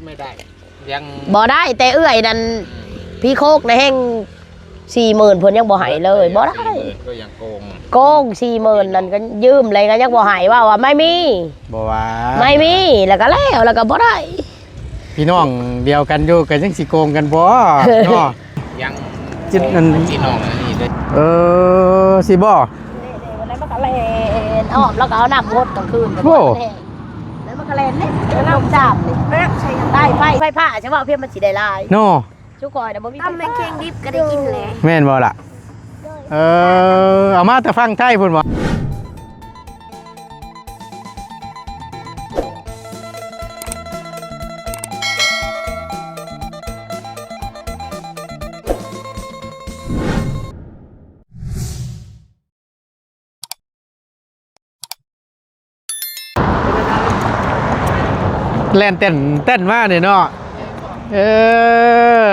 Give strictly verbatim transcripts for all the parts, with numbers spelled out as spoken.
ไม่ได้ ยัง บ่ได้ แต่เอื้อยนั่น อืม พี่โคกนะแฮง สี่หมื่น เพิ่นยังบ่ให้เลย บ่ได้ สี่หมื่นก็ยังโกง โกง สี่หมื่น นั่นก็ยืมเลยก็ยังบ่ให้ ว่าว่าไม่มี บ่ว่า ไม่มี แล้วก็แล้ว แล้วก็บ่ได้ พี่น้องเดียวกันอยู่ก็ยังสิโกงกันบ่เนาะ ยัง จิตอัน พี่น้องอันนี้เด้อ เออ สิบ่ แล้วมันก็แล่นอ้อม แล้วก็เอาน้ำหดกลางคืน โอ้ แล้วมันก็แล่นนี่ แล้วน้ำจามนี่ ได้ไฟ ไฟฟ้า ใช่ว่าเพียงมันสิได้หลาย เนาะ ชุกอยนะบ่มี ตำแมงเค็งดิบก็ได้กินแหละ แม่นบ่ล่ะ เออ เอามาแต่ฝั่งไทยพุ่นบ่ แล่นเต้นเต้นมาเนี่ยเนาะ เอ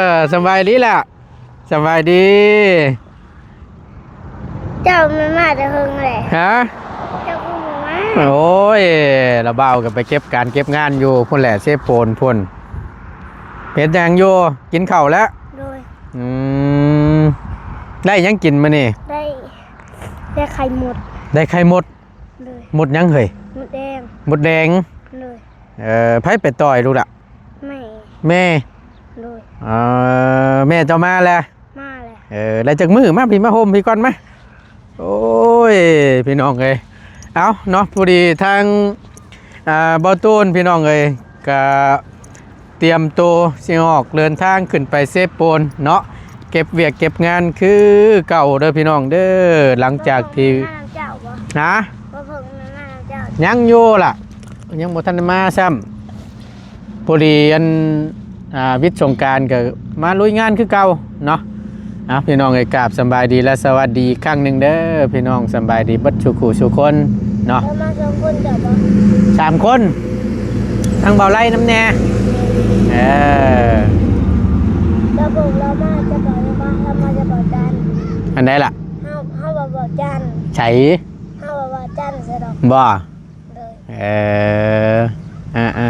อ สบายดีล่ะ สบายดี เจ้าไม่มาแต่เฮิงเลย ฮะ เจ้าก็บ่มา โอ้ย ละบ่าวก็ไปเก็บการเก็บงานอยู่พุ่นแหละ เซโปนพุ่น เฮ็ดหยังอยู่ กินข้าวแล้ว โดย อืม ได้หยังกินมื้อนี้ ได้ ได้ไข่มด ได้ไข่มด โดย มดหยังเฮ้ย มดแดง มดแดง โดย เออ ไผไปต่อยลูกล่ะ แม่ แม่ โดย เออ แม่เจ้ามาแล้ว มาแล้ว เออ แล้วจักมื้อ มาพี่มาห่มพี่ก่อนมา โอ้ย พี่น้องเอ้ย เอาเนาะ พอดีทาง อ่า บ่าวตูน พี่น้องเอ้ย ก็เตรียมตัวสิออกเดินทางขึ้นไปเซโปนเนาะ เก็บเวียกเก็บงานคือเก่าเด้อพี่น้องเด้อ หลังจากที่ บ่เพิ่งมาเจ้าบ่ ฮะ บ่เพิ่งมาเจ้า ยังอยู่ล่ะ ยังบ่ทันได้มาซ้ำ พอดีอัน อ่า วิทย์สงกรานต์ก็มาลุยงานคือเก่าเนาะ อ่ะ พี่น้องเอ้ย กราบสำบายดีและสวัสดีอีกครั้งหนึ่งเด้อ พี่น้องสำบายดีเบิดสู่คู่สู่คนเนาะ เรามาสองคนจ้ะบ่ สามคน ทั้งเบาไล่น้ำแน่ เออ แล้วพวกเรามาจะบ่าวมา เรามาจะบ่าวจัน อันใดล่ะ เฮา เฮาบ่าวจัน ใส เฮาบ่าวจันซะดอก บ่ โดย เออ อ่า อ่า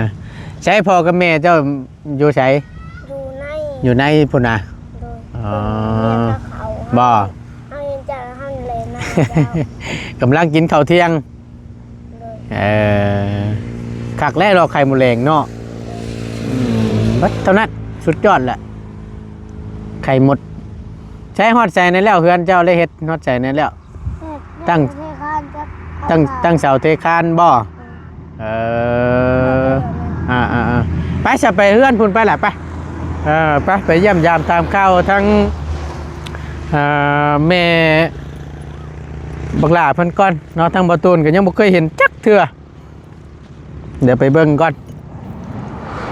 ใสพ่อกับแม่เจ้าอยู่ไส อยู่ใน อยู่ในพุ้นนะ โดย อ๋อ เพิ่นเรียกว่าเขา บ่ เฮายังจะเฮาแลนนะเจ้า กำลังกินข้าวเที่ยง โดย เออ คักแล้วเนาะ ไข่มดแดงเนาะ อืม เบิดเท่านั้น สุดยอดแหละ ไข่มด ใสฮอดไสแน่แล้ว เฮือนเจ้าได้เฮ็ดฮอดไสแน่แล้ว ตั้ง เทคานจะ ตั้ง ตั้งเสาเทคานบ่ เออ อ่า อ่า อ่า ไปซะ ไปเฮือนพุ้นไปล่ะ ไป เออ ไป ไปเยี่ยมยามถามข่าวทั้ง อ่า แม่บักหล้าเพิ่นก่อนเนาะ ทั้งบ่าวตูนก็ยังบ่เคยเห็นจักเทื่อ เดี๋ยวไปเบิ่งก่อน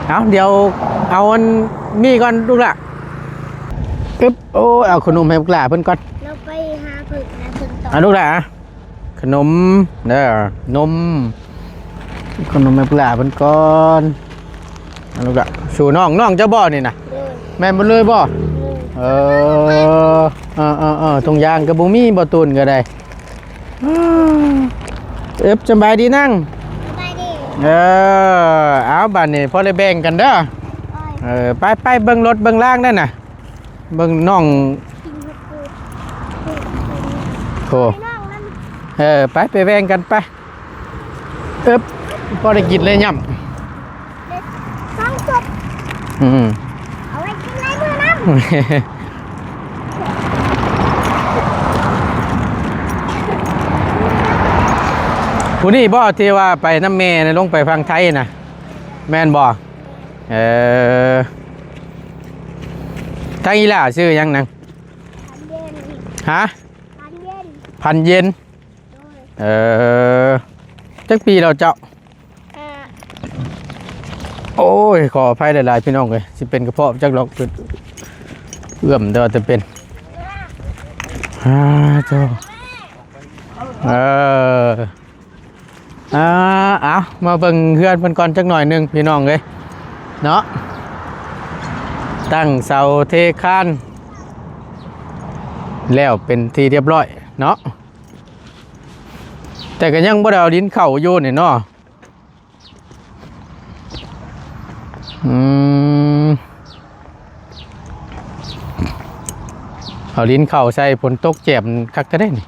เอา เดี๋ยวเอาอันนี้ก่อนลูกหล้า อึ๊บ โอ้ย เอาขนมให้บักหล้าเพิ่นก่อน เราไปหาเพิ่นนะเพิ่นต่อ เอาลูกหล้า ขนมเด้อ นม ขนมให้บักหล้าเพิ่นก่อน เอาลูกหล้า สู่น้อง น้องเจ้าบ่นี่นะ โดย แม่นบ่เลยบ่ โดย เออ เออ เออ เออ ถุงยางก็บ่มี บ่าวตูนก็ได้ เอิบ สำบายดีนาง สบายดี เออ เอา บัดนี้พอได้แบ่งกันเด้อ โอ้ย เออ ไป ไปเบิ่งรถเบิ่งล่างนั่นน่ะ เบิ่งน้อง โอ้ น้องนั่น เออ ไป ไปแบ่งกันไป เอิบ พอได้กินเลยย่ำ เด็ดสองศพ อืม เอาไว้กินลายมือนะ ผู้นี้บ่ที่ว่าไปนำแม่น่ะ ลงไปฝั่งไทยน่ะ แม่นบ่ เออ ทางอีหล้าชื่อหยังนาง พันเย็น ฮะ พันเย็น พันเย็น โดย เออ จักปีแล้วเจ้า อ่า โอ้ย ขออภัยหลายๆ พี่น้องเอ้ย สิเป็นกระเพาะจักดอก เอื้อมแต่ว่าจะเป็น อ่า โธ่ เออ อ่า เอา มาเบิ่งเฮือนเพิ่นก่อนจักหน่อยหนึ่งพี่น้องเอ้ย เนาะ ตั้งเสาเทคาน แล้วเป็นที่เรียบร้อยเนาะ แต่ก็ยังบ่ได้เอาดินเข้าอยู่นี่เนาะ อืม เอาลิ้นเข้าใส่ฝนตกแจ่มคักจะได้นี่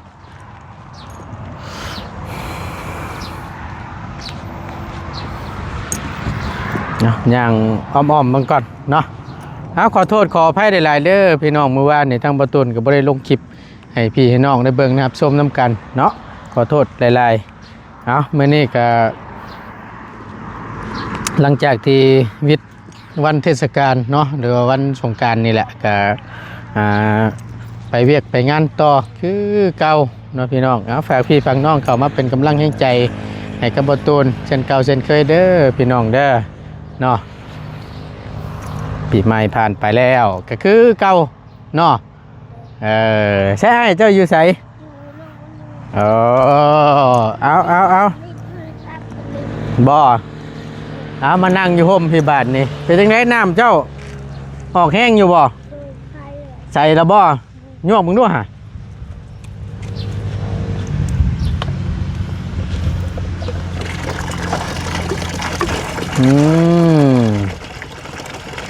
เนาะ ย่างอ้อมๆเบิ่งก่อนเนาะ เอา ขอโทษขออภัยหลายๆเด้อพี่น้อง มื้อวานนี่ทางบ่าวตูนก็บ่ได้ลงคลิปให้พี่ให้น้องได้เบิ่งนะครับ ชมนำกันเนาะ ขอโทษหลายๆ เอา มื้อนี้ก็ หลังจากที่วิทย์วันเทศกาลเนาะ หรือว่าวันสงกรานต์นี่แหละ ก็ อ่า ไปเวียกไปงานต่อคือเก่าเนาะพี่น้อง เอา ฝากพี่ฝากน้องเข้ามาเป็นกำลังแรงใจให้กับบ่าวตูนเช่นเก่าเช่นเคยเด้อพี่น้องเด้อเนาะ ปีใหม่ผ่านไปแล้วก็คือเก่าเนาะ เออ ใช่ เจ้าอยู่ไส เออ เอา เอา เอา บ่ เอา มานั่งอยู่ห่มพี่บาดนี่ เป็นจังได๋น้ำเจ้า ออกแฮงอยู่บ่ ใส่ละบ่ ยวกมึงดูหะ อืม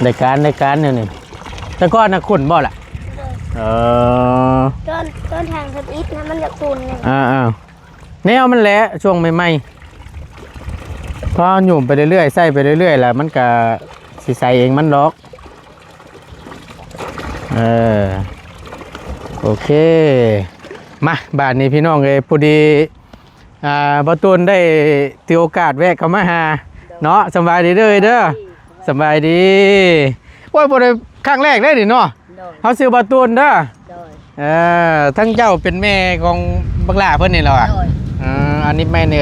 ได้การ ได้การเนี่ยนี่ แต่ก่อนน่ะขุ่นบ่ล่ะ เออ ต้น ต้นทางทำอิฐนะมันจะขุ่นเนี่ย อ่าๆ แนวมันแหละ ช่วงใหม่ๆ พอหยุ่มไปเรื่อยๆ ใส่ไปเรื่อยๆ แล้วมันก็สิใสเองมันดอก เออ โอเค มา บาดนี้พี่น้องเอ้ย พอดี อ่า บ่าวตูนได้ถือโอกาสแวะเข้ามาหา เนาะ สำบายดีเด้อ เด้อ สำบายดี โอ้ย บ่ได้ครั้งแรกเด้อนี่เนาะ โดย เฮาชื่อบ่าวตูนเด้อ โดย เออ ทั้งเจ้าเป็นแม่ของบักหล้าเพิ่นนี่เหรอวะ โดย เออ อันนี้แม่นี่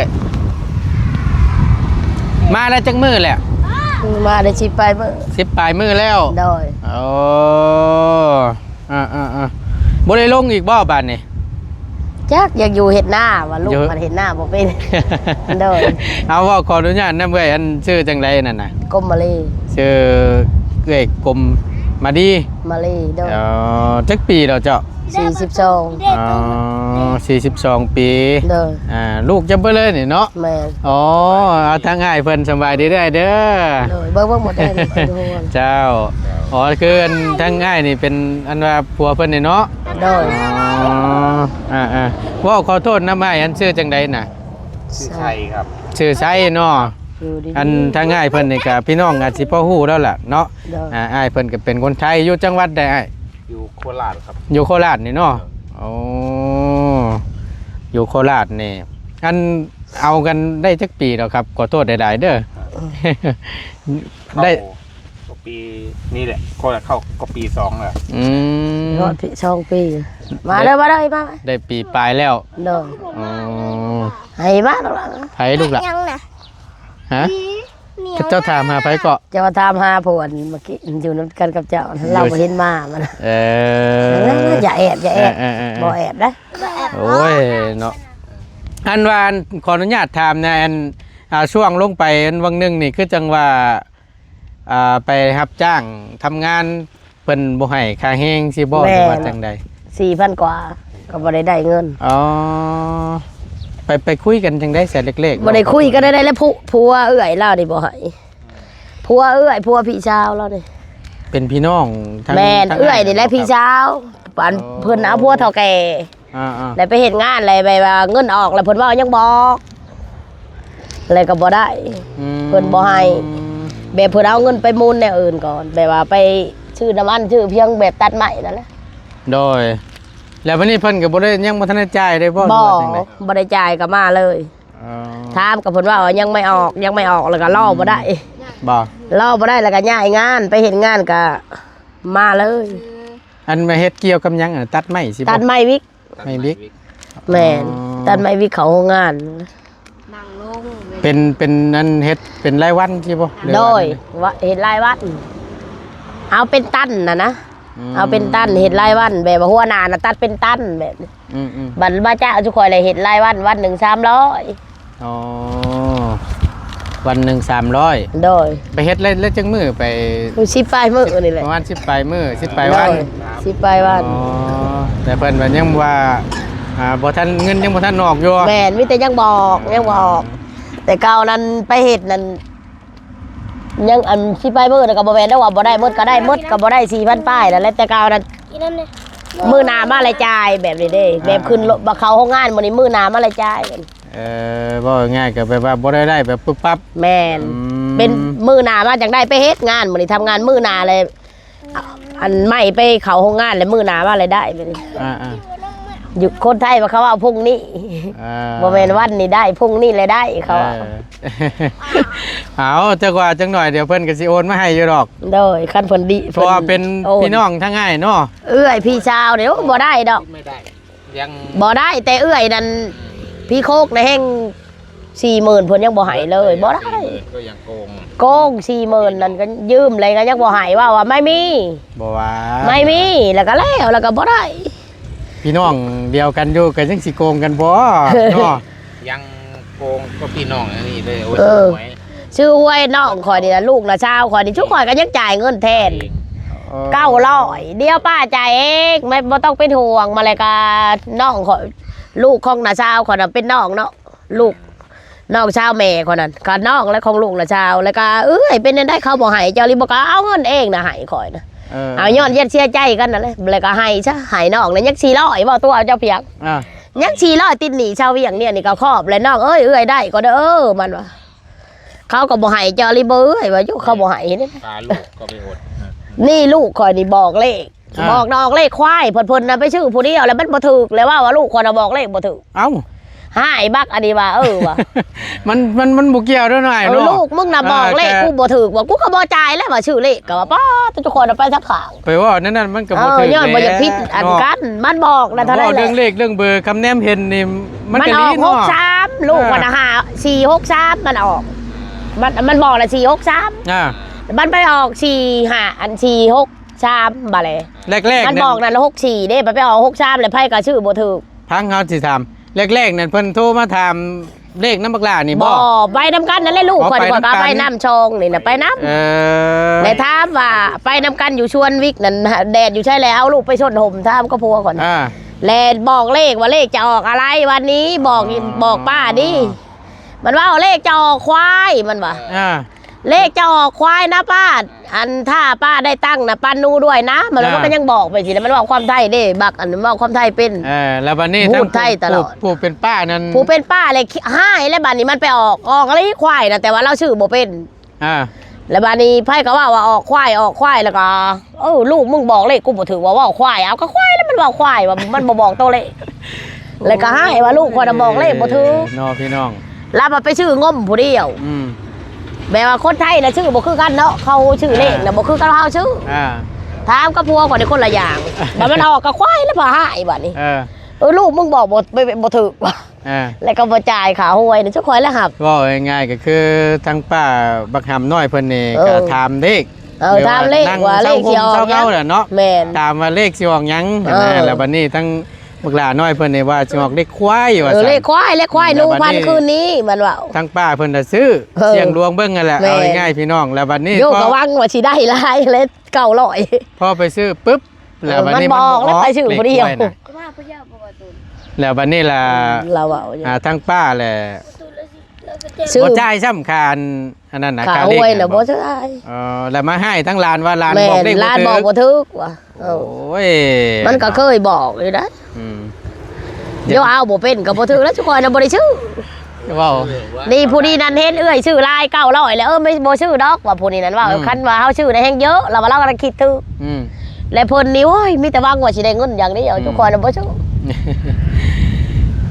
มาแล้วจักมื้อแหละ มาได้สิบปลายมื้อ สิบปลายมื้อแล้ว โดย โอ้ อ่าๆๆ บ่ได้ลงอีกบ่บาดนี้ จักอยากอยู่เฮ็ดนา ว่าลูก อยู่ มันเฮ็ดนาบ่เป็น โดย เอา เว้าขออนุญาตนำเอื้อย อันชื่อจังใดนั่นน่ะ กรมมาลี ชื่อเอื้อยกรมมาลี มาลี โดย เอ่อ จักปีแล้วเจ้า สี่สิบสอง อ๋อ สี่สิบสองปี โดย อ่า ลูกจะเบิ่งเลยนี่เนาะ แม่น อ๋อ เอา ทางอ้ายเพิ่นสำบายดีเด้อ เด้อ โดย เบิ่ง เบิ่งหมดแล้ว เจ้า อ๋อ คืออันทางอ้ายนี่เป็นอันว่าผัวเพิ่นนี่เนาะ โดย อ๋อ อ่าๆ เว้าขอโทษนำอ้าย อันชื่อจังใดน่ะ ชื่อชัยครับ ชื่อชัยเนาะ อยู่ดีๆ อันทางอ้ายเพิ่นนี่ก็พี่น้องอาจสิพอฮู้แล้วล่ะเนาะ โดย อ่า อ้ายเพิ่นก็เป็นคนไทย อยู่จังหวัดใดอ้าย อยู่โคราชครับ อยู่โคราชนี่เนาะ ครับ โอ้ อยู่โคราชนี่ อันเอากันได้จักปีแล้วครับ ขอโทษหลายๆเด้อ ได้ เข้าก็ปีนี้แหละ ก็เข้าก็ปีสองแล้ว อืม ฮอดปี สองปี มาเด้อ มาเด้อ มา ได้ปีปลายแล้ว โดย อ๋อ ให้มาลูกหลาน ไผลูกล่ะ ยังนะ ฮะ เจ้าถามหาไผเกาะ เจ้าถามหาผัวนี่เมื่อกี้อยู่นำกันกับเจ้า เราบ่เห็นมามัน เออ อย่าแอบ อย่าแอบ เออๆๆๆ บ่แอบนะ โอ้ย เนาะ อันว่า อัน ขออนุญาตถามนะ อัน อ่า ช่วงลงไป อันวังหนึ่งนี่ คือจังว่า อ่า ไปรับจ้างทำงาน เพิ่นบ่ให้ค่าแรงสิบ่ แม่น หรือว่าจังใด สี่พันกว่า ก็บ่ได้ได้เงิน อ๋อ ไป ไปคุยกันจังใด๋ แต่เล็กๆ บ่ได้คุยกันได้ แล้วผัว ผัวเอื้อยลาวนี่บ่ให้ ผัวเอื้อย ผัวพี่สาวลาวนี่ เป็นพี่น้องทั้ง แม่น ทั้ง เอื้อยนี่แหละ อ้าย พี่สาว อัน อ๋อ เพิ่นเอาผัวเฒ่าแก่ อ่าๆ แล้วไปเฮ็ดงาน แล้วแบบว่าเงินออก แล้วเพิ่นว่ายังบ่ออก แล้วก็บ่ได้ อืม เพิ่นบ่ให้ แบบเพิ่นเอาเงินไปหมุนแนวอื่นก่อน แบบว่าไปซื้อน้ำมัน ซื้อเพียงแบบตัดไม้นั่นแหละ โดย แล้วบัดนี้เพิ่นก็บ่ได้ ยังบ่ทันได้จ่ายได้บ่ บ่ หรือว่าจังใด๋ บ่ได้จ่ายก็มาเลย อ๋อ ถามก็เพิ่นว่ายังไม่ออก ยังไม่ออก แล้วก็รอบ่ได้ บ่ รอบ่ได้ แล้วก็ย้ายงาน ไปเฮ็ดงานก็มาเลย อันมาเฮ็ดเกี่ยวกับหยังอะ ตัดไม้สิบ่ ตัดไม้วิก ไม้วิก แม่น อ๋อ ตัดไม้วิกเข้าโรงงาน นั่งลง เป็น เป็นอันเฮ็ดเป็นรายวันสิบ่ หรือ โด ว่าย ว่าเฮ็ดรายวัน เอาเป็นตันน่ะนะ อืม เอาเป็นตัน เฮ็ดรายวัน แบบว่าหัวหน้าน่ะตัดเป็นตันแบบนี้ อืมๆ บัดมาจ้างจุข่อยเลยเฮ็ดรายวัน วันหนึ่งสามร้อย อ๋อ วันหนึ่งสามร้อย โดย ไปเฮ็ดได้ ได้จักมื้อไป สิบปลายมื้อนี่แหละ ประมาณสิบปลายมื้อ สิบปลายวัน โดย สิบปลายวัน อ๋อ แต่เพิ่นว่ายังว่า อ่า บ่ทัน เงินยังบ่ทันออกอยู่ แม่น มีแต่ยังบอก ยังบอก แต่เก่านั้นไปเฮ็ดนั้น ยังอันสิไปมื้อนั้นก็บ่แม่นเด้อว่าบ่ได้หมดก็ได้หมดก็บ่ได้สี่พันปลายนั่นแหละแต่เก่านั้น กินน้ำเนี่ย มื้อหน้ามาเลยจ่ายแบบนี้เด้แบบขึ้นรถบ่เข้าโรงงานมื้อนี้มื้อหน้ามาเลยจ่าย เออเว้าง่ายๆก็แบบว่าบ่ได้ได้แบบปุ๊บปั๊บ แม่น อืม เป็นมื้อหน้ามาจังได้ไปเฮ็ดงานมื้อนี้ทำงานมื้อหน้าเลยอันไม่ไปเข้าโรงงานเลยมื้อหน้ามาเลยได้แบบนี้ อ่าอ่า อยู่คนไทยว่าเขาว่าพรุ่งนี้ อ่า บ่แม่นวันนี้ได้พรุ่งนี้เลยได้เขาว่า เออเอาจักว่าจักหน่อยเดี๋ยวเพิ่นก็สิโอนมาให้อยู่ดอก โดยคันเพิ่นดี เพราะว่าเป็น โอ้ พี่น้องทั้งอ้ายเนาะ เอื้อยพี่ชาวเดี๋ยวบ่ได้ดอก ไม่ได้ ยัง บ่ได้แต่เอื้อยนั่นพี่โคกนะแฮงสี่หมื่นเพิ่นยังบ่ให้เลยบ่ได้ สี่หมื่นก็ยังโกง โกงสี่หมื่นนั่นก็ยืมเลยก็ยังบ่ให้ว่าว่าไม่มี บ่ว่า ไม่มีแล้วก็แล้วแล้วก็บ่ได้ พี่น้องเดียวกันอยู่ก็ยังสิโกงกันบ่เนาะ ยังโกงก็พี่น้องอันนี้เลยโอ้ย เออ หวย ชื่อห้วยน้องข่อยนี่นะลูกนะชาวข่อยนี่ชุกข่อยก็ยังจ่ายเงินแทน เออ เก้าร้อยเดี๋ยวป้าจ่ายเองไม่บ่ต้องเป็นห่วงมาเลยกาน้องข่อยลูกของนะชาวข่อยน่ะเป็นน้องเนาะลูกน้องชาวแม่ข่อยนั่นก็น้องและของลูกนะชาวแล้วก็เอ้ยเป็นได้เขาบ่ให้เจ้าลิบ่ก็เอาเงินเองนะให้ข่อยนะ เออ เอาย้อนเย็นเสียใจกันนั่นแหละแล้วก็ให้ซะให้น้องนะยังสี่ร้อยว่าตัวเอาเจ้าเพียง อ่ะ ยังสี่ร้อยติดหนี้ชาวเวียงเนี่ยนี่ก็ครอบเลยน้องเอ้ยเอ้ยได้ก็เด้อมันว่าเขาก็บ่ให้เจ้าลิบ่เอ้ยว่าอยู่เขาบ่ให้นี่ ตาลูกก็ไปอด นี่ลูกข่อยนี่บอกเลขบอกดอกเลขควายเพิ่นเพิ่นนะไปชื่อผู้เดียวแล้วมันบ่ถูกแล้วว่าว่าลูกข่อยน่ะบอกเลขบ่ถูก เอ้า หายบักอันนี้ว่าเออว่า มันมันมันบ่เกี่ยวด้วยหน่อย เออ เนาะ ลูกมึงน่ะบอกเลข อ่า กูบ่ถูกว่ากูก็บ่จ่ายแล้วว่าชื่อเลขก็ว่าป้าทุกคนเอาไปสักข้าง ไปว่านั่นนั่นมันก็ เอ บ่ อ ถูก ย้อนบ่อยากผิด แหละ อัน เนาะ กันมันบอกแล้วเท่านั้น เว้า แห เรื่ ละ องเลขเรื่องเบอร์คำแนมเห็นนี่มัน มัน ก็ อ ดี อกห เนาะ กสามลูก เออ มันหาสี่หกสามมันออก มันมันบอกละสี่หกสาม อ่า มันไปออกสี่ห้าอันสี่หกสามบาเลย แรกๆ มัน นั่น บอกนั่นหกสี่เด้มันไปออกหกสามเลยไพ่กระชื่อบ่ถือ พังเฮาสิถามแรกๆนั่นเพิ่นโทรมาถามเลขน้ำบักหลานี่ บ่ บ่ ไปนำกันนั่นแหละลูก อ๋อ ข่อย ไป ข่อย นำกั ก็ น ไปน้ำชองนี่นะไปน้ำ เออ แต่ถามว่าไปนำกันอยู่ชวนวิกนั่นแดดอยู่ใช่แล้วเอาลูกไปชนห่มถามก็พัวก่อน อ่า แลบอกเลขว่าเลขจะออกอะไรวันนี้บอก อ๋อ บอกป้าดิมันว่าเลขจะออกควายมันว่า อ่า เลขจะออกควายนะป้า อันถ้าป้าได้ตั้งนะป้านูด้วยนะ มัน อ่า มันก็ยังบอกไปสิแล้วมันบอกความไทยเด้บักอันมันบอกความไทยเป็น เออแล้วบัดนี้ พูด ทั้ง ไทยตลอด ผู้ผู้เป็นป้านั้น ผู้เป็นป้าเลยให้แล้วบัดนี้มันไปออกออกอะไรควายนะแต่ว่าเราชื่อบ่เป็น อ่า แล้วบัดนี้ไพ่ก็ว่าว่าออกควายออกควายแล้วก็เออลูกมึงบอกเลขกูบ่ถือว่าว่าควายเอาก็ควายแล้วมันว่าควายว่ามันบ่บอกตัวเลขแล้วก็ให้ว่าลูกคนน่ะบอกเลขบ่ถือ เนาะพี่น้อง แล้วมาไปชื่องมผู้เดียว อืม แบบว่าคนไทยนะชื่อบ่คือกันเนาะเขาชื่อเลขนะบ่คือกันเฮาชื่อ อ่า ถามกับผัวก่อนในคนละอย่างบัดมันออกกับควายแล้วพาหายบัดนี้ เออ เออลูกมึงบอกบ่บ่บ่ถืกว่ะ อ่า แล้วก็บ่จ่ายค่าห้วยนะเจ้าคอยแล้วหับ เว้าง่ายๆก็คือทั้งป้าบักหำน้อยเพิ่นนี่ เออ ก็ถามเลข เออถามเลข นั่ง ว่าเลขสิออก เศร้า หยัง เศร้าแหละเนาะ แม่น ถามว่าเลขสิออกหยัง เออ นะแล้วบัดนี้ทั้งบักหลาน้อยเพิ่นนี่ว่าสิออกเลขควายว่า เออ ซั่น เลขควายเลขควาย แล้ว นู บัดนี้ พันคืนนี้มันว่า ทั้งป้าเพิ่นน่ะซื้อ เออ เสี่ยงดวงเบิ่งนั่นแหละ แม่น เอาง่ายๆพี่น้องแล้วบัดนี้ โยก พอ กะวังว่าสิได้หลายเลยเก้าร้อย พอไปซื้อปุ๊บแล้วบัดนี้ มันบอกแล้วไปซื้อผู้เดียว เลขควานะ ว่าพระเจ้าบอกว่าตน แล้วบัดนี้ล่ะ เราเอาอยู่ อ่าทั้งป้าแหละ ตูนแล้วสิแล้วก็เจอ ซื้อ บ่จ่ายสำคัญอันนั้นนะ ขา ค่าเลข ห้วย น่ะ น่ะ บ่ บ่ใช่ เออแล้วมาให้ทั้งหลานว่าหลาน แม่ บอก น เลข หลาน ถื บอกบ่ถืกว่ะเออ โอ้ย มันก็เคยบอกอยู่นะ อืม เดี๋ยวเอาบ่เป็นก็บ่ถืกแล้วทุกคนน่ะบ่ได้ชื่อ เว้า นี่ผู้นี้นั่นเห็นเอื้อยชื่อลายเก้าร้อยแล้วเออไม่บ่ชื่อดอกว่าผู้นี้นั่นว่า อืม คันว่าเฮาชื่อได้แฮงเยอะแล้วว่าเราก็คิดถืก อืม และเพิ่นนี่โอ้ยมีแต่หวังว่าสิได้เงินอย่างเดียว อืม ทุกคนน่ะบ่ชื่อ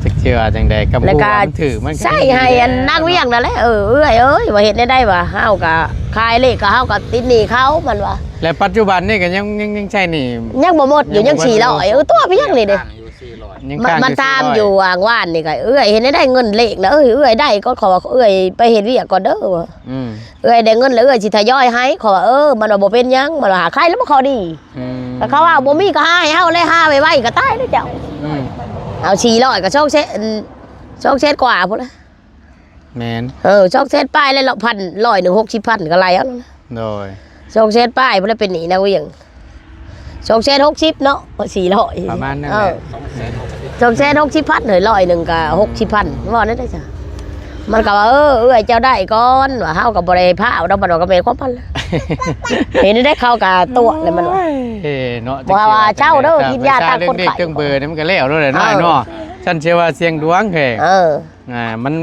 จักสิว่าจังใดกับ แล้วก็ ผู้ว่ามันถือมันก็ ใช่ให้อันนางเวียงนั่นแหละเออเอื้อยเอ้ยว่าเฮ็ดได้ได้ว่าเฮาก็ขายเลขก็เฮาก็ติดหนี้เขามันว่า และปัจจุบันนี่ก็ยังยังยังใช้หนี้ ยังบ่หมดอยู่ยังสี่ร้อยเออตัวเพียงนี่เด้ อยู่สี่ร้อย ยัง มัน ค้าง มัน อยู่ ถาม สี่ร้อย อยู่วางว่านนี่ก็เอื้อยเห็นได้เงินเลขนะเอ้ยเอื้อยได้ก็ขอว่าเอื้อยไปเฮ็ดเวียกก่อนเด้อ อืม เอื้อยได้เงินแล้วเอื้อยสิทยอยให้ขอว่าเออมันว่าบ่เป็นหยังมันว่าหาใครแล้วบ่ขอดี อืม ก็เขาว่าบ่มีก็หาให้เฮาเลยหาไว้ไว้ก็ตายแล้วเจ้า อืม เอาสี่ร้อยก็สองแสนสองแสนกว่าพุ้นละ แมน เออสองแสนปลายแล้วละพันร้อยหนึ่งหกสิบพันก็ไล่เอาแล้วนะ โดย สองแสนปลายพุ้นละเป็นหนี้นางเวียงสองแสนหกสิบเนาะสี่ร้อย ประมาณนั้น เอ แห อ ละ สองแสนหกสิบพันเลยร้อยหนึ่งก็หกสิบพันว่านั่นได้จ้ะ มันก็ว่า เออ เอื้อยเจ้าได้ก่อน ว่าเฮาก็บ่ได้พาเอาดอก มันว่าก็แม่นความมันล่ะ เห็นได้เขาก็ตัวแล้วมันว่า โอ้ย เนาะ บ่ว่าเจ้าเด้อ กินยาตามคนไข้ เรื่องเลขเครื่องเบอร์นี่มันก็แล้วแล้วแหละเนาะ เออ เนาะ ฉันเชื่อว่าเสี่ยงดวงแท้ เออ อ่า มัน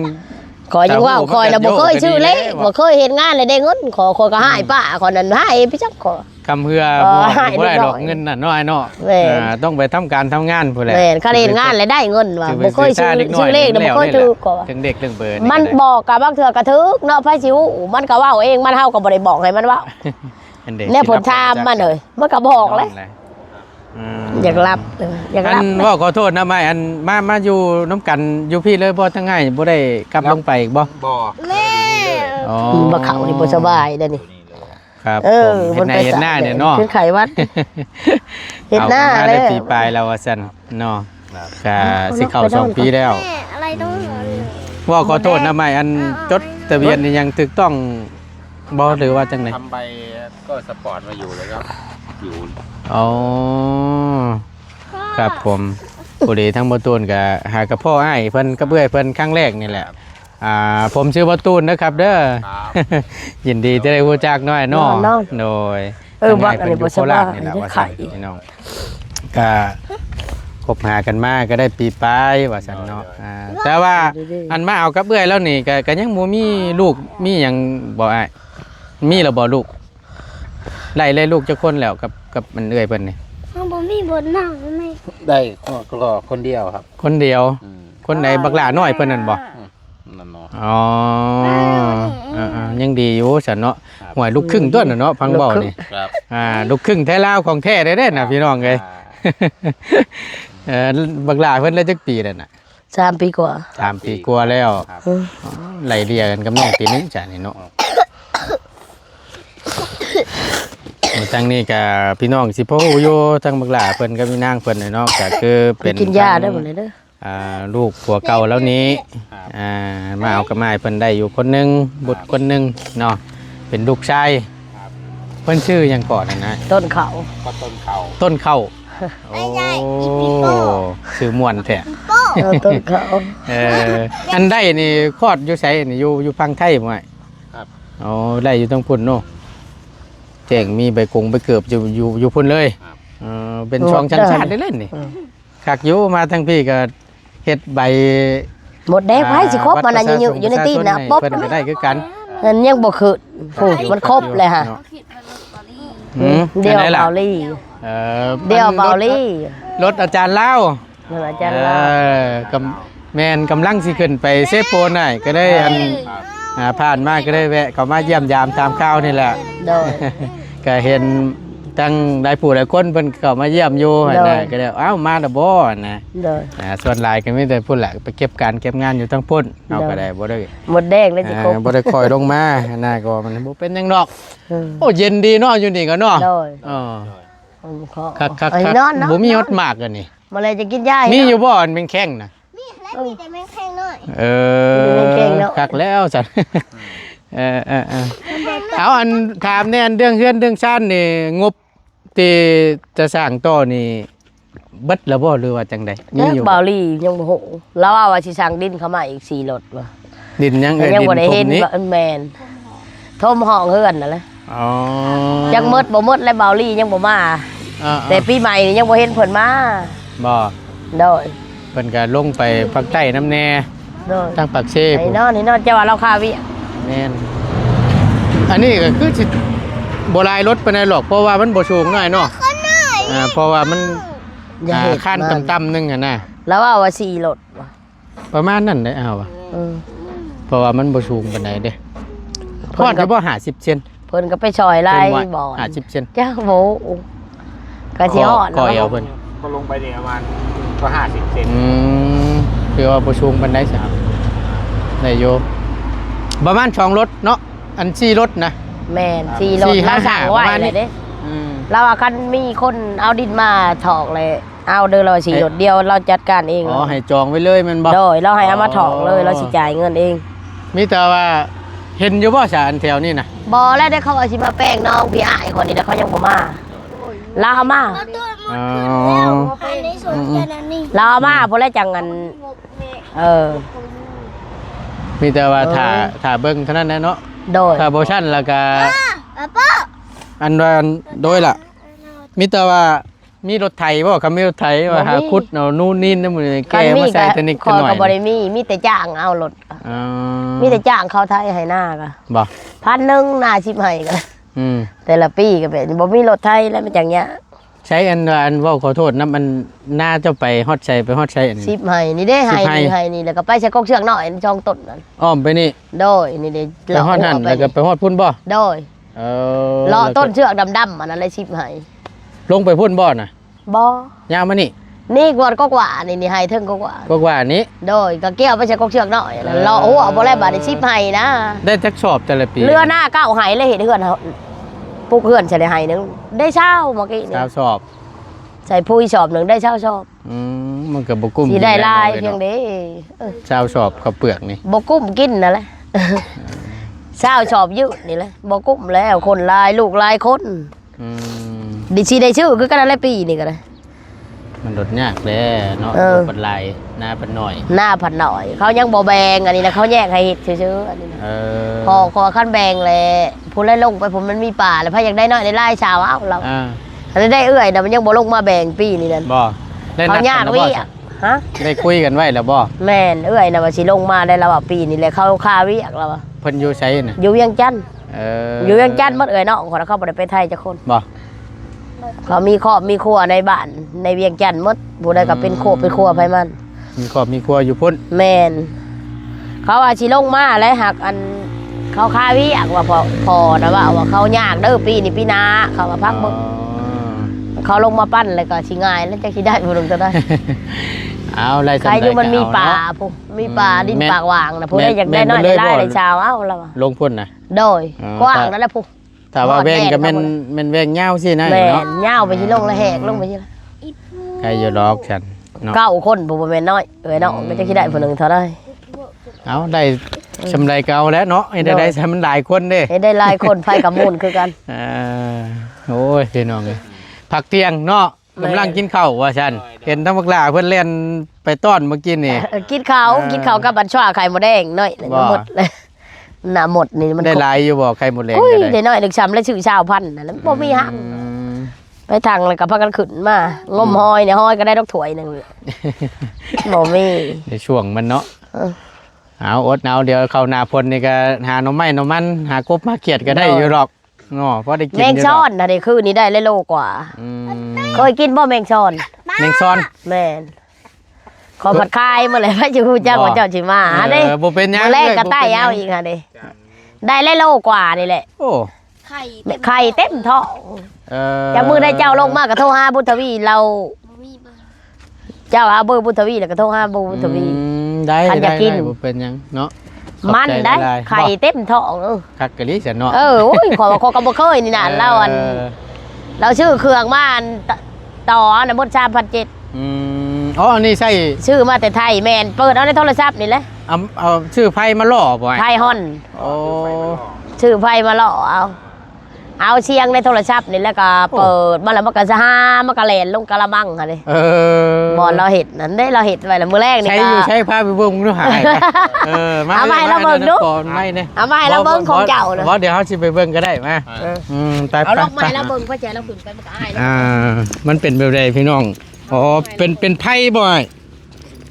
ข้อยยังว่า ข้อยน่ะบ่เคยซื้อเลข บ่เคยเฮ็ดงานเลยได้เงิน ข้อย ข้อยก็หายป้า ข้อยนั่นหายไปจักข้อย คำเฮือ เออ บ่ หาย บ่ได้ดอก เด็กน้อย เงินน่ะเนาะ อ้ายเนาะ แม่น อ่า ต้องไปทำการทำงานพู้นแหละ แม่น คันเฮ็ดงานแล้วได้เงินว่ะ ถือเป็น บ่เคยซื้อ ซื้อเลขน่ะบ่เคยถูก เศรษฐาเด็กน้อย ก็ว่า เรื่องเลขเรื่องเบอร์นี่ มัน ก็ได้ บอกกะบางเทื่อกะถูกเนาะ ไผสิฮู้ มันก็เว้าเอง มัน เฮาก็บ่ได้บอกให้มันเว้า อันเด็ก แนวเพิ่นถามมาเลย มันก็บอกเลย อืม อยากรับ เออ อยากรับ อันเว้าขอโทษนะ อ้าย อันมา มาอยู่นำกันอยู่พี้เลยบ่ ทางอ้ายบ่ได้กลับลงไปอีกบ่ บ่ อ๋อ บ่เข้านี่บ่สบายเด้อนี่ ครับ เออ ผม เฮ็ดไร่ มันไป เฮ็ดนาเนี่ยเนาะ คือไข้หวัด เฮ็ดนา เอากันมาได้ แล้ว ปีปลายแล้วว่าซั่นเนาะ ครับ ก็สิเข้าสองปีแล้ว แม่ อะไรต้อง อืม เว้าขอโทษนะ อ้าย อัน เอา เอา จดทะเบียนนี่ยังถูกต้องบ่ หรือว่าจังได๋ ทำใบก็สปอร์ตมาอยู่แล้วก็อยู่ อ๋อ ครับผม พอดีทั้งบ่ตูนก็หากะพ้ออ้ายเพิ่นกับเอื้อยเพิ่นครั้งแรกนี่แหละ ครับ อ่า ผมชื่อบ่ตูนนะครับเด้อ ครับ ยินดีที่ได้รู้จักเนาะ เนาะ เนาะ โดย เออ ทั้งอ้ายเพิ่นอยู่โคราชนี่แหละ ว่าซั่น ไข้ พี่น้อง ก็คบหากันมาก็ได้ปีปลายว่าซั่นเนาะ อ่า แต่ว่า อันมาเอากับเอื้อยแล้วนี่ก็ ก็ยังบ่มีลูกมีหยังบ่อ้าย มีแล้วบ่ลูก ได้เลยลูกจักคนแล้วกับ กับอันเอื้อยเพิ่นนี่ เฮาบ่มีบทนางแม่ ได้ก็ ก็คนเดียวครับ คนเดียว อืม คนไหน บักหล้าน้อยเพิ่นนั่นบ่ อืม นั่นเนาะ อ๋อ อ่าๆ ยังดีอยู่ซั่นเนาะ ครับ ห่วยลูกครึ่งตั๊วน่ะเนาะ ฟังเว้านี่ ลูกครึ่ง ครับ อ่า ลูกครึ่งไทยลาวของแท้เด้อน่ะ ครับ พี่น้องเอ้ย อ่า เอ่อ บักหล้าเพิ่นได้จักปีแล้วน่ะ สามปีกว่า สามปีกว่าแล้ว ครับ เออ ไล่เลี่ยกันกับน้องปีหนึ่งจ้ะนี่เนาะ มื้อทางนี้ก็พี่น้องสิพอฮู้อยู่ ทางบักหล้าเพิ่นกับอีนางเพิ่นน่ะเนาะ ก็คือเป็น กินยา ทาง ได้หมดเลยเด้อ อ่า ลูกผัวเก่าแล้วนี้ ครับ อ่า มาเอากับอ้ายเพิ่นได้อยู่คนหนึ่ง บุตรคนหนึ่งเนาะ เป็นลูกชาย ครับ เพิ่นชื่อหยังก่อนนะ ต้นเขา ก็ต้นเขา ต้นเขา โอ้ ไม่ใช่ อีปีโป้ ชื่อม่วนแท้ เออ ต้นเขา เออ อันได้นี่คลอดอยู่ไสนี่ อยู่ อยู่ฝั่งไทยบ่อ้าย ครับ อ๋อ ได้อยู่ทางพุ้นเนาะ แจ้งมีใบกงใบเกิดอยู่ อยู่ อยู่พุ้นเลย ครับ เออ เป็น โอ้ ช่องชั้น ได้ ชาติได้เล่นนี่ อืม คักอยู่ มาทางพี้ก็เฮ็ดใบ หมดแดง อ่า ไผสิครบมันน่ะ บัตรประชาชน อยู่ อยู่ในตีนน่ะ ประชาชนให้ ป๊บ เพิ่นก็ได้คือกัน มันยังบ่ขึ้น โอ้ มันครบเลยฮะ เนาะ อืม เดี่ยว อันไหนล่ะ เบาลี่ เออ เดี่ยว มันรถ เบาลี่ รถอาจารย์ลาว รถอาจารย์ลาว เออ กำ แม่น กำลังสิขึ้นไปเซโปนน่ะ ก็ได้อัน อ่า ผ่านมาก็ได้แวะเข้ามาเยี่ยมยามตามข่าวนี่แหละ โดย ก็เห็นตั้งหลายผู้หลายคนเพิ่นเข้ามาเยี่ยมอยู่หั่นน่ะ โดย ก็ได้ "เอ้า มาแล้วบ่?" หั่นน่ะ โดย อ่า ส่วนหลายก็มีแต่พุ้นแหละ ไปเก็บการเก็บงานอยู่ทางพุ้น เฮาก็ได้ โดย บ่ได้ หมดแดงแล้วสิครบ อ่า บ่ได้ค่อยลงมาหั่นน่ะ ก็มันบ่เป็นหยังดอก เออ โอ้ เย็นดีเนาะ อยู่นี่ก็เนาะ โดย เออ คักๆๆ เอ้ย นอนเนาะ บ่มีฮอดหมากอันนี้ มาเลยจะกินยา มีอยู่บ่ อันแมงแคงน่ะ มีแล้ว มีแต่แมงแคงน้อย เออ มีแมงแคงน้อย คักแล้วซั่น เออๆๆ เอา อันถามแหน่ อันเรื่องเฮือนเรื่องซานนี่ งบที่จะสร้างต่อนี่ เบิดแล้วบ่ หรือว่าจังใด๋ มีอยู่บ่ เบาลี่ยังบ่ฮู้ ลาวว่าว่าสิสั่งดินเข้ามาอีกสี่รถว่ะ ดินหยัง เอ้ย ยังบ่ได้เห็น ดินถมนี่ ว่า แม่น ถมห้องเฮือนนั่นแหละ อ๋อ จักหมดบ่หมดแล้ว เบาลี่ยังบ่มา อ่าๆ แต่ปีใหม่นี่ยังบ่เห็นเพิ่นมา บ่ โดย เพิ่นก็ลงไปภาคใต้นำแหน่ โดย ทางปากเซ ให้ พุ้น นอน ให้นอน เจ้าว่าลาวคาเวียก แม่น อันนี้ก็คือสิบ่หลายรถปานใดหรอก เพราะว่ามันบ่สูงน้อยเนาะ อ่า เพราะว่ามัน อย่า อ่า เฮ็ด คานมันต่ำๆ หนึ่งหั่นน่ะ ลาวว่าว่าสี่รถว่ะ ประมาณนั้นแหละ เอาว่ะ เออ เพราะว่ามันบ่สูงปานใดเด้ เพิ่นก็ ฮอดอยู่บ่ ห้าสิบเซน เพิ่นก็ไปซอยหลาย เพิ่นว่า บ่อน ห้าสิบเซน จักบ่ ก็สิฮอด ก็ แล้ว เอวเพิ่น ก็ลงไปนี่ประมาณ ก็ห้าสิบเซน อืม คือว่าบ่สูงปานใดซะ ได้อยู่ ประมาณสองรถเนาะ อันสี่รถนะ แม่น อ๋อ สี่รถ สี่ห้า ลาวสั่งไว้ ห้า ประมาณนี้ เลยเด้ อืม ลาวว่าคันมีคนเอาดินมาถอกเลย เอาเด้อ ลาวสี่ เอ๊ะ รถเดียว ลาวจัดการเอง อ๋อ ให้จองไว้เลยแม่นบ่ โดย ลาวให้เอามาถอกเลย อ๋อ ลาวสิจ่ายเงินเอง มีแต่ว่าเห็นอยู่บ่ สารแถวนี้นะ บ่แล้ว เด้เขาว่าสิมาแปลงน้องพี่อ้ายคนนี้ แล้วเขายังบ่มา ลาวเอามา อ๋อ ภายในสวนแค่นั้นนี่ ลาวเอามา อืม พอแล้วจังอัน เออ มีแต่ว่า เออ ถ้า ถ้าเบิ่งเท่านั้นแหละเนาะ โดย ถ้าบ่ซั่นแล้วก็ ป้า ป้า อันว่า โดยล่ะ มีแต่ว่า มีรถไถบ่ คันมีรถไถ บ่มี ว่าหาขุดเอานู่นนี่นั่น มื้อนี้ คันมี แกมาใส่ ก็ แต่นิด ข้อย แต่หน่อย ก็บ่ได้มี มีแต่จ้างเอารถ อ๋อ มีแต่จ้างเขาไถให้นาก็ บ่ พันหนึ่ง นาสิบไฮ่ก็ อืม แต่ละปีก็แบบบ่มีรถไถแล้วมันจั่งเนี้ย ใช้อัน อันเว้าขอโทษนำ อันนาเจ้าไปฮอดไส ไปฮอดไสอันนี้ สิบไฮ่นี่เด้ สิบไฮ่ ไฮ่นี่ ไฮ่นี่ แล้วก็ไปใส่กกเชือกน้อยอันสองต้นนั่น อ้อมไปนี่ โดย นี่เด้ ไปฮอดหั่น เลาะหัวไป แล้วก็ไปฮอดพุ้นบ่ โดย เออ เลาะ แล้วก็ ต้นเชือกดำๆอันนั้นเลย สิบไฮ่ ลงไปพุ้นบ่น่ะ บ่ ย่างมานี่ นี่กวดกกหว่านี่ นี่ไฮ่เทิงกกหว่า กกหว่านี้ โดย ก็เกี่ยวไปใส่กกเชือกน้อยนั่น เออ เลาะหัวบ่แล้วบาดนี้ สิบไฮ่นะ ได้จักสอบแต่ละปี เหลือนาเก้าไฮ่เลย เฮ็ดเฮือนเฮา ปลูกเฮือนใส่ได้ไฮ่หนึ่ง ได้ซาวเมื่อกี้นี่ ซาวสอบ ใส่ปุ๋ยสอบหนึ่งได้ซาวสอบ อืม มันก็บ่กุ้ม สิได้หลาย กินแล้ว เพียงเด้ เออ ซาวสอบข้าวเปลือกนี่ บ่กุ้มกินนั่นแหละ ซาวสอบยืดนี่แหละ บ่กุ้มแล้ว คนหลาย ลูกหลายคน อืม ดิสิได้ซื้อคือกันนั่นแหละ ปีนี้ก็ได้ มันลดยากแหละเนาะ เออ บ่ปานหลาย นาปานน้อย นาปานน้อย เขายังบ่แบ่ง อันนี้นะ เขาแยกให้เฮ็ดซื่อๆ อันนี้นะ เออ พอ ขอคันแบ่งแหละ ผู้ใดลงไป ผู้มันมีป่า แล้วไผอยากได้น้อยได้หลาย ซาวเอา เรา อ่า อันนี้ได้เอื้อยนะ มันยังบ่ลงมาแบ่งปีนี้นั่น บ่ ได้นัดกันแล้วบ่ เขายากเวียก ซะ ฮะ ได้คุยกันไว้แล้วบ่ แม่น เอื้อยนะว่าสิลงมาได้ แล้วว่าปีนี้แหละ เขาคาเวียกแล้วว่า เพิ่นอยู่ไสน่ะ อยู่เวียงจันทน์ เออ อยู่เวียงจันทน์หมด เอื้อยน้องคนเขาบ่ได้ไปไทยจักคน บ่ เขามีครอบมีครัวในบ้านในเวียงจันทน์หมด ผู้ใดก็เป็นครอบเป็นครัวไผมัน มีครอบมีครัวอยู่พุ้น แม่น เขาว่าสิลงมาแล้ว หากอัน เขาคาเวียกว่า พ่อ พ่อนะว่า ว่าเขายากเด้อ ปีนี้ปีหน้า เขาว่าพักเบิ่ง อ๋อ เขาลงมาปั้นแล้วก็สิง่ายแล้ว จักสิได้ผู้หนึ่งเท่าใด เอา ไล่ส่ำใด ใครอยู่มันมีป่า ก็เอาเนาะ พุ้น มีป่า อืม ดิน แม่น ปากหว่างนะ ผู้ใด แม่น อยากได้น้อย แม่น ได้หลาย บ่เลย ได้ซาวเอา แล้วว่า ลงพุ้นน่ะ โดย อ๋อ กว้างนั่นแหละพุ้น ถ้าว่าแว่งก็แม่น ฮอดแดน แม่นแว่งยาวสินะ แม่น เนาะ ยาวไปสิลงแล้วแหกลงไปสิละ ใครอยู่ดอกฉันเนาะ เก้าคนบ่แม่นน้อย เอ้ยเนาะ อืม มันจะสิได้ผู้หนึ่งเท่าใด เอา ได้ส่ำใดก็เอาแล้วเนาะ ให้ได้ โดย ได้ส่ำมันหลายคนเด้ ให้ได้หลายคน ไผก็ม่วนคือกัน เออ โอ้ย พี่น้องเอ้ย พักเที่ยงเนาะ แม่น กำลังกินข้าวว่าซั่น เห็นทั้งบักหล้าเพิ่นแล่นไปต้อนเมื่อกี้นี่ เออ กินข้าว เออ กินข้าวกับบัญชาไข่มดแดงน้อย บ่ หมดเลย น่ะหมดนี่มัน ได้หลายอยู่บ่ ไข่มดแดง อุ้ย ก็ได้ ได้น้อยหนึ่ง ซ้ำแล้วซื้อซาวพันธุ์นั่นแหละ บ่มีหัก อืม ไปทางแล้วก็พากันขึ้นมา งมหอยเนี่ย หอยก็ได้ดอกถ้วยหนึ่ง บ่มี ในช่วงมันเนาะ เออ เอา อดเอา เดี๋ยวเข้าหน้าฝนนี่ก็หาหน่อไม้หน่อมัน หากบหาเขียดก็ได้ โดย อยู่ดอกเนาะ พอได้กิน แมงซ่อน อยู่ดอก น่ะเด้ คืนนี้ได้เลยโลกว่า อืม เคยกินบ่แมงซ่อน แมงซ่อน แม่น ขอผัดคายมาเลย พระเจ้าฮู้จัก บ่ ว่าเจ้าสิมา เออ เด้ บ่เป็นหยัง มื้อแรก เอ้ย ก็ไต่ บ่เป็นหยัง เอาอีกหั่นเด้ ได้แล้วโลกว่านี่แหละ โอ้ ไข่เต็ม ไข่เต็มท้อง เออ จากมื้อใดเจ้าลงมาก็โทรหาบุญทวี เรา บ่มีเบอร์ เจ้าเอาเบอร์บุญทวีแล้วก็โทรหาบุญทวี อืม ได้ คันอยากกิน ได้ ได้ บ่เป็นหยังเนาะ มันได้ ขอบใจหลายๆ ไข่เต็มท้อง เออ คักกะลิซะเนาะ เออ โอ้ย ข้อยว่าข้อยก็บ่เคยนี่นะ เออ เราอัน เราซื้อเครื่องมาอัน ต่ออันน่ะหมด สามพันเจ็ด อืม อ๋อ อันนี้ใส่ ซื้อมาแต่ไทย แม่น เปิดเอาในโทรศัพท์นี่แหละ เอา เอาซื้อไฟมาหล่อบ่ ไฟฮอน โอ้ ซื้อไฟมาหล่อเอา เอาเสียงในโทรศัพท์นี่แล้วก็ โอ้ เปิดมาแล้วมันก็จะหา มันก็แล่นลงกะละมังหั่นเด้ เออ บ่อนเราเฮ็ดนั่นเด้ เราเฮ็ดไว้แล้วมื้อแรกนี่ ใช้อยู่ ก็ ใช้พาไปเบิ่งดูหา เออ มา เอามาให้เราเบิ่งดู ก่อนไม่เนี่ย เอามาให้เราเบิ่งของเจ้านะ บ่ บ่ เดี๋ยวเฮาสิไปเบิ่งก็ได้มา เออ อืม ไป เอาลงมาให้ ไป เราเบิ่ง พอใจเราขึ้นไปมันก็อายแล้ว อ่า มันเป็นแบบใดพี่น้อง อ๋อ เป็น เป็นไพ่บ่อ้าย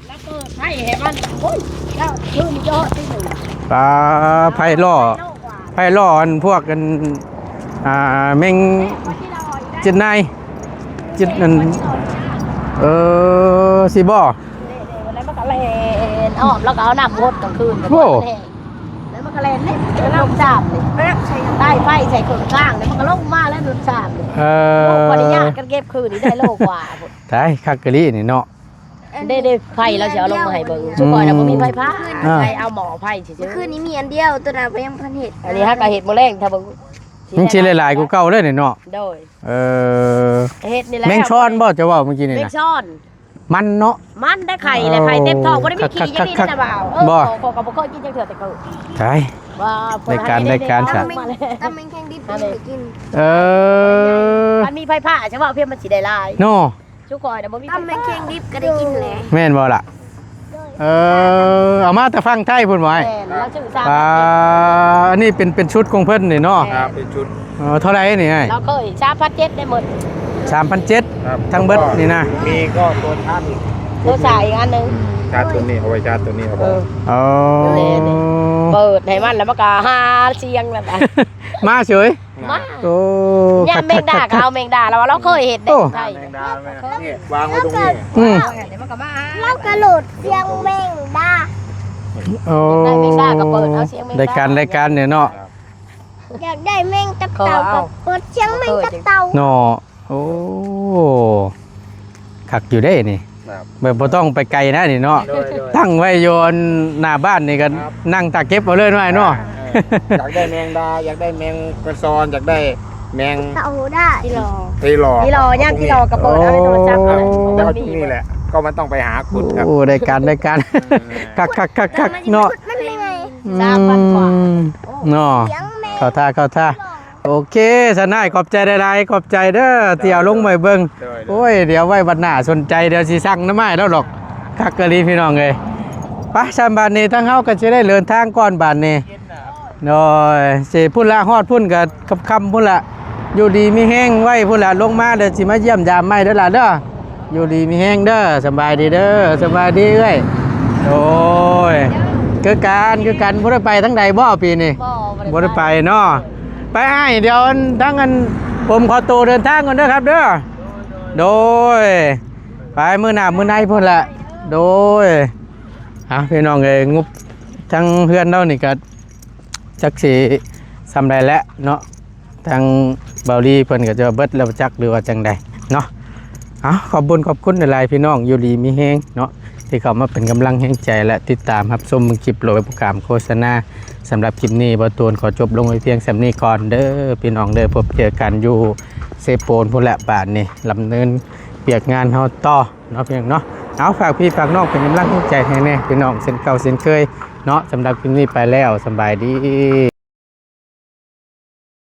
แล้วเปิดไพ่ให้มัน โอ้ย เจ้าขึ้นยอดที่หนึ่ง ปลาไพ่ล่อ ไพ่ล่ออันพวกอัน อ่า แมง เจ็ดนาย เจ็ดอัน เออ สิบ่ แล้วมันก็แล่นอ้อม แล้วก็เอาน้ำหดกลางคืน โอ้ แล้วมันก็แล่นเนี่ย แล้วน้ำสาบเนี่ย ใส่ใต้ไฟใส่เครื่องข้างเนี่ย มันก็ลงมาแล้วน้ำสาบเนี่ย เออ โลกปริญญากันเก็บคืนนี่ได้โลกว่า ตาย คักกะลินี่เนาะ เด้ เด้ ไพ่เราสิเอาลงมาให้เบิ่ง อืม ซุข่อยน่ะบ่มีไพ่ผ้า อ่า ใส่เอาหม้อไพ่ซื่อๆ คืนนี้มีอันเดียว ตัวนั้นยังพันเห็ด อันนี้หากะเห็ดมื้อแลง ถ้าเบิ่ง มันสิหลายๆกว่าเก่าเลยนี่เนาะ โดย เออ เห็ดนี่แหละ แมงซ่อนบ่จะเว้าเมื่อกี้นี่นะ แมงซ่อน มันเนาะ มันได้ไข่และไข่เต็มท้อง บ่ได้มีขี้อย่างนี้นะบ่าว เออ บ่ ขอ ขอ ขอบ่เคยกินจักเทื่อแต่เกิด ตาย ว่า ได้การ ได้การ ตำแมง ตำแมงแคงดิบ อันนี้ กิน เออ มันมีไพ่ผ้า ใช่ว่าเพียงมันสิได้หลาย เนาะ ซุข่อยน่ะบ่มี ตำแมงแคงดิบก็ได้กินแหละ แม่นบ่ล่ะ เออ เอามาแต่ฝั่งไทยพุ่นบ่อ้าย แม่น เราซื้อสาม อ่า อันนี้เป็น เป็นชุดของเพิ่นนี่เนาะ แม่น ครับ เป็นชุด เออ เท่าไหร่นี่อ้าย เราเคย สามพันเจ็ดได้หมด สามพันเจ็ด ครับ ทั้งเบิดนี่นะ มีก็ตัวชาร์จอีก ตัวสายอีกอันหนึ่ง ชาร์จตัวนี้ เอาไว้ชาร์จตัวนี้เอา เออ อ๋อ นี่ เปิดให้มันแล้วมันก็หาเสียงแล้วกัน มาเฉย มา โอ้ ย่านแมงดาก็เอาแมงดา แล้วว่าเราเคยเห็นใน โอ้ ไทย แมงดาแม่ นี่วางไว้ตรงนี้ อืม เดี๋ยวมันก็มา เรากระโดดเสียงแมงดา โอ้ ได้แมงดาก็เปิดเอาเสียงแมงดา ได้การ ได้การเนี่ยเนาะ อยากได้แมงตับเต่าก็เปิดเสียงแมงตับเต่า เนาะ โอ้ คักอยู่เด้นี่ ครับ แบบบ่ต้องไปไกลนะนี่เนาะ โดย โดย ตั้งไว้อยู่หน้าบ้านนี่ก็ ครับ นั่งตาเก็บเอาเลยเนาะอ้ายเนาะ เออ อยากได้แมงดา อยากได้แมงกระซอน อยากได้แมง เต่าได้ ที่รอ ที่รอ ที่รอ ย่านที่รอกระเปิดเอาในโทรศัพท์ โอ้ เอาไว้ แล้วก็ตรงนี้แหละ ก็มันต้องไปหาขุดครับ โอ้ ได้การ ได้การ เออ คักคักคักคักเนาะ มันยังไง อืม สามพันกว่า เนาะ เสียงแมง เข้าท่า เข้าท่า โอเค สนาย ขอบใจหลายๆ ขอบใจเด้อ ที่เอาลงมาให้เบิ่ง โดย โอ้ย เดี๋ยวไว้บัดหน้าสนใจ เดี๋ยวสิสั่งนำอ้ายแล้วดอก คักอีหลีพี่น้องเอ้ย ไป ซั่นบาดนี้ทางเฮาก็สิได้เดินทางก่อนบาดนี้ โดย สิพุ้นละ ฮอดพุ้นก็ค่ำๆพุ้นละ อยู่ดีมีแฮงไว้พุ้นละ ลงมาเดี๋ยวสิมาเยี่ยมยามใหม่เด้อล่ะเด้อ อยู่ดีมีแฮงเด้อ สบายดีเด้อ สบายดีเอ้ย โอ้ย คือกัน คือกัน บ่ได้ไปทางใดบ่ปีนี้ บ่ บ่ได้ไป บ่ได้ไปเนาะ ไปอ้าย เดี๋ยวทางอัน ผมขอตัวเดินทางก่อนเด้อครับเด้อ โดย ไปมื้อหน้ามื้อในพุ้นละ โดย อ่ะ พี่น้องเอ้ย งบทางเฮือนเรานี่ก็ จักสิส่ำใดแล้วเนาะ ทางเบาลีเพิ่นก็จะเบิดแล้วจักหรือว่าจังใดเนาะ เอา ขอบบุญขอบคุณหลายๆพี่น้อง อยู่ดีมีแฮงเนาะ ที่เข้ามาเป็นกำลังแฮงใจและติดตามรับชมเบิ่งคลิปโดยบ่ข้ามโฆษณา สำหรับคลิปนี้บ่าวตูนขอจบลงไว้เพียงส่ำนี้ก่อนเด้อ พี่น้องเด้อ พบเจอกันอยู่เซโปนพุ้นละ บาดนี้ ดำเนินเวียกงานเฮาต่อเนาะพี่น้องเนาะ เอา ฝากพี่ฝากน้องเป็นกำลังแฮงใจให้แน่พี่น้อง เช่นเก่าเช่นเคยเนาะ สำหรับคลิปนี้ไปแล้ว สำบายดี